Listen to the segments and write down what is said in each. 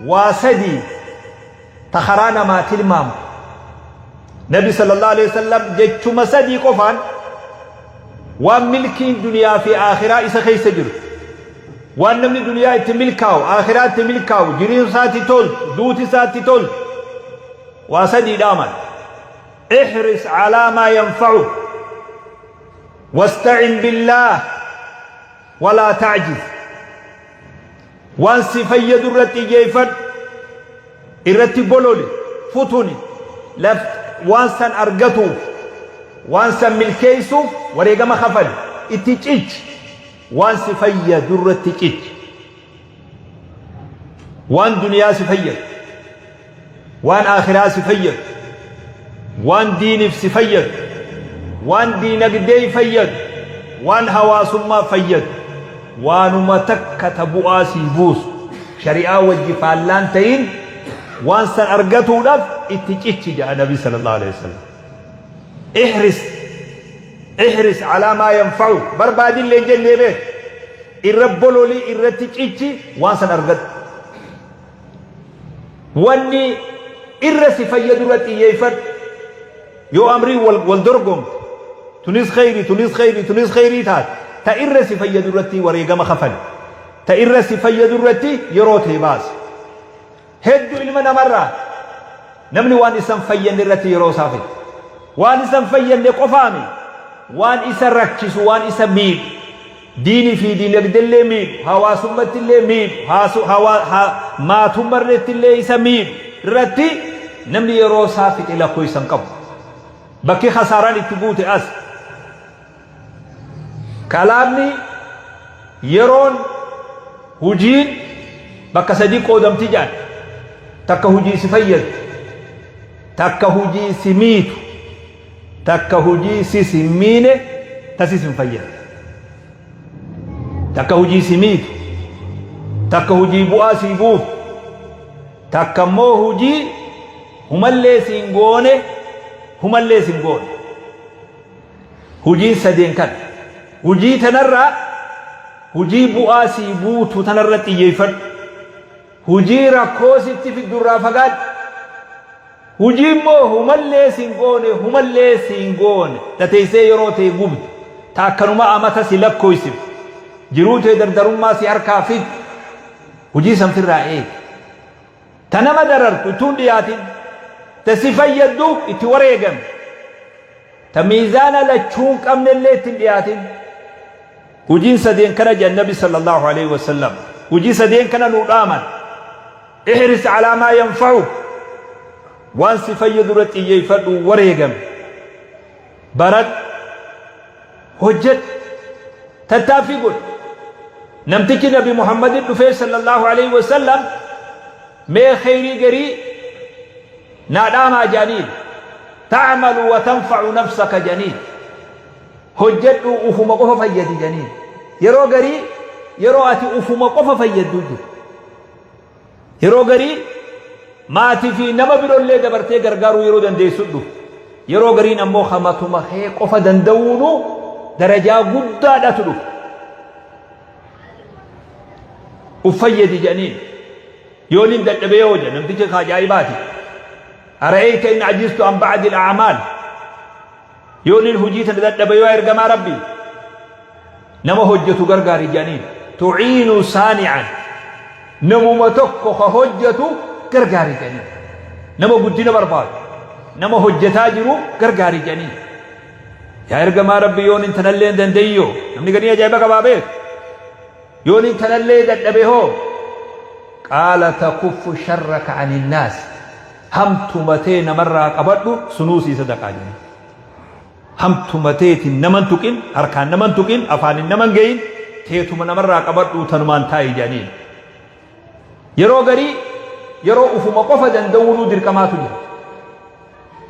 Waa sadii ta karaa namaa tilmaamtu. Nabi sallallahu alaihi wasallam jechuma sadii qofaan waan milkiin duniyaa fi aakhiraa isa keessa jiru, waan namni duniyaa itti milkaa'u, aakhiraa itti milkaa'u, jiriin isaatti toltu, duuti isaatti toltu, waa sadii dhaaman. Ihris alaa maa yanfa'u wasta'in billaah walaa ta'jiz. Waan si fayyadu irratti xiyyeeffadhu, irratti bololi, futuni, laf waan san argatuuf, waan san milkeessuuf wareegama kafali, itti cichi, waan si fayyadu irratti cichi. Waan duniyaa si fayyadu, waan aakhiraa si fayyadu, waan diiniif si fayyadu, waan diinagdee fayyadu, waan hawaasummaa fayyadu, waanuma takka ta bu'aa sii buusu, shari'aa wajji faallaan ta'in, waan san argatuudhaaf itti cichi jedha Nabi sallallahu alaihi wasallam. Ihris ihris alaa maa yanfa'u, barbaadillee hin jennee beek, irra bololii, irratti cichi, waan san argadhu. Wanni irra si fayyadu irra xiyyeeffadhu. Yoo amriin wal, wal dorgomte, tunis kheyrii, tunis kheyrii, tunis kheyrii taate, ta irra si fayyadu irratti wareegama kafali. Ta irra si fayyadu irratti yeroo tee baasi. Heddu ilma namarraa namni waan isan fayyanne irratti yeroo isaa fixa. Waan isan fayyanne qofaami, waan isa rakkisu, waan isa miidhu, diinii fi diinagdellee miidhu, hawaasummattillee miidhu, maatummarrettillee isa miidhu irratti namni yeroo isaa fixe lakkoofsa hin qabu. Bakki kasaaraan itti buute as. Kalaamni yeroon hujiin bakka sadii qoodamti jedhan. Takka hujii si fayyaddu, takka hujii si miitu, takka hujii sis hin miine, tasis hin fayyadne. Takka hujii si miitu, takka hujii bu'aa sii buuftu, takka immoo hujii humallee siin goone, humallee sin goone. Hujiin sadeen kana. Hujii tanarraa hujii bu'aa sii buutu tanarra xiyyeeffadhu. Hujii rakkoo sitti fiddurraa fagaadhu. Hujii immoo humallee sin goone, humallee siin goone, ta teessee yeroo tee gubdu, ta akkanuma amata si lakkooysiftu, jiruu tee dardarummaa si harkaa fiddu, hujii san firraa eegi. Ta nama darartu ittuu hin dhiyaatin, ta si fayyaddu itti wareegami, ta miizaana lachuu hin qabnellee itti hin dhiyaatin. Hujiin sadeen kana jedhan Nabi sallallahu alaihi wasallam. Hujii sadeen kana nuu dhaaman. Ihris alaa maa yanfa'uk. Waan si fayyadu irratti xiyyeeffadhu, wareegami. Baradhu. Hojjedhu. Tattaaffii godhu. Namtichi Nabi Muhammadin dhufee sallallahu alaihi wasallam, mee kheyrii garii naa dhaamaa jedhaniin. Ta'malu wa tanfa'u nafsaka jedhaniin. Hojjedhu, ufuma qofa fayyadi jedhaniin. Yeroo garii yeroo ati ufuma qofa fayyaddu jiru. Yeroo garii maatii fi nama birollee dabartee gargaaruu yeroo dandeessu dhufu. Yeroo gariin ammoo hamatuma kee qofa danda'uunu darajaa guddaadhatu dhufu. Uf fayyadi jedhaniin. Yooniin dadhabee yoo jedha namtichi ajaa'ibaati. Ara'ayta in ajistu an ba'di al-a'maal. Yooniin hojii tana dadhabe yoo ergamaa Rabbii, nama hojjetu gargaari jedhaniin. Tu'iinu saani'an, namuma tokko ka hojjetu gargaari jedhaniin. Nama guddina barbaadu, nama hojjetaa jiru gargaari jedhaniin. Yaa ergamaa Rabbii, yooniin tanallee hin danda'iyyo, namni ganii ajaa'iba qabaa beeku. Yooniin tanallee dadhabe hoo? Qaala takuffu sharraka aninnaas, hamtuma tee namarraa qabadhu, sunuu sii sadaqaa jedhaniin. Hamtuma teetiin naman tuqin, harkaan naman tuqin, afaanin naman gahin, teetuma namarraa qabadhu, tanumaan taa'i jedhaniin. Yeroo garii yeroo ufuma qofa danda'uunuu dirqamaatu jira.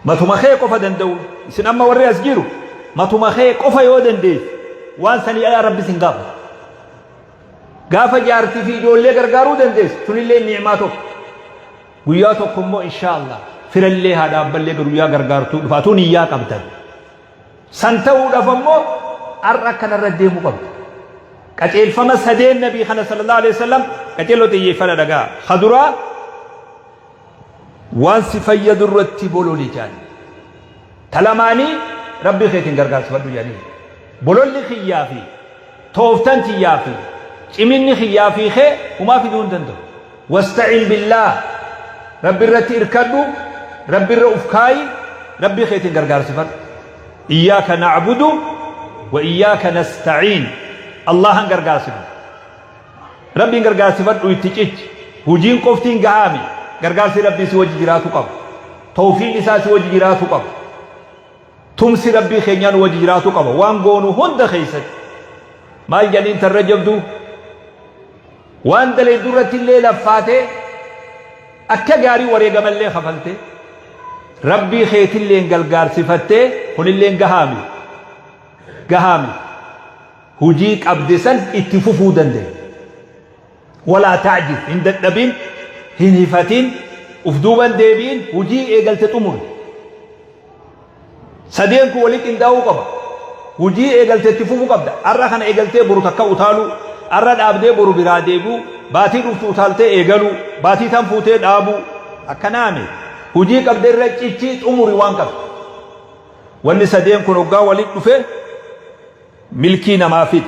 Matuma kee qofa danda'uun, isin amma warri as jiru, matuma kee qofa yoo dandeesse, waan sanii alaa Rabbi sin gaafatu. Gaafa jaartii fi ijoollee gargaaruu dandeesse, sunillee ni'imaa tokko. Guyyaa tokko immoo inshaa Allah firallee haadha abballee guyyaa gargaartuu dhufa, atuu niyyaa qabdan. San ta'uudhaaf ammoo har'a akkanarra deemuu qabda. Qajeelfama sadeen Nabii kana sallallahu alaihi wasallam qajeeloo xiyyeeffadha dhagaa. Ka duraa Waan si fayyadu irratti bololi jedhan. Ta lamaanii Rabbii keetiin gargaarsifadhu jedhanii. Bololli kiyyaa fi tooftan tiyyaa fi ciminni kiyyaa fi kee humaa fiduu hin danda'u. Wasta'in billaah Rabbi irratti irkadhu, Rabbi irra uf kaayi, Rabbii keetiin gargaarsifadhu. Iyyaaka na'budu wa iyyaaka nasta'iin. Allahan gargaarsifadhu. Rabbiin gargaarsifadhu itti cichi. Hujiin qoftiin gahaami. Gargaarsi Rabbii si wajji jiraatu qaba. Tawfiiqni isaa si wajji jiraatu qaba. Tumsi Rabbii keenyaa nu wajji jiraatu qaba. Waan goonu hunda keessatti. Maal jedhaniin tarra jabduu? Waan dalaydu irratti illee laffaatee akka gaarii wareegamallee kafaltee Rabbii keetilleen galgaarsifattee kunilleen gahaami. Gahaami. Hujii qabde san itti fufuu danda'i. Walaa ta'jiz, hin dadhabin, hin hifatin, uf duuba hin deebi'in, hujii eegalte xumuri. Sadeen kun walii qindaa'uu qaba. Hujii eegalte itti fufuu qabda. Arra kana eegaltee boru takka utaaluu, arra dhaabdee boru biraa deebi'uu, baatii dhuftu utaaltee eegaluu, baatii tan fuutee dhaabuu. Akkanaa miti. Hujii qabde irra cichii xumuri waan qabde. Wanni sadeen kun hoggaa walitti dhufe milkii namaa fida.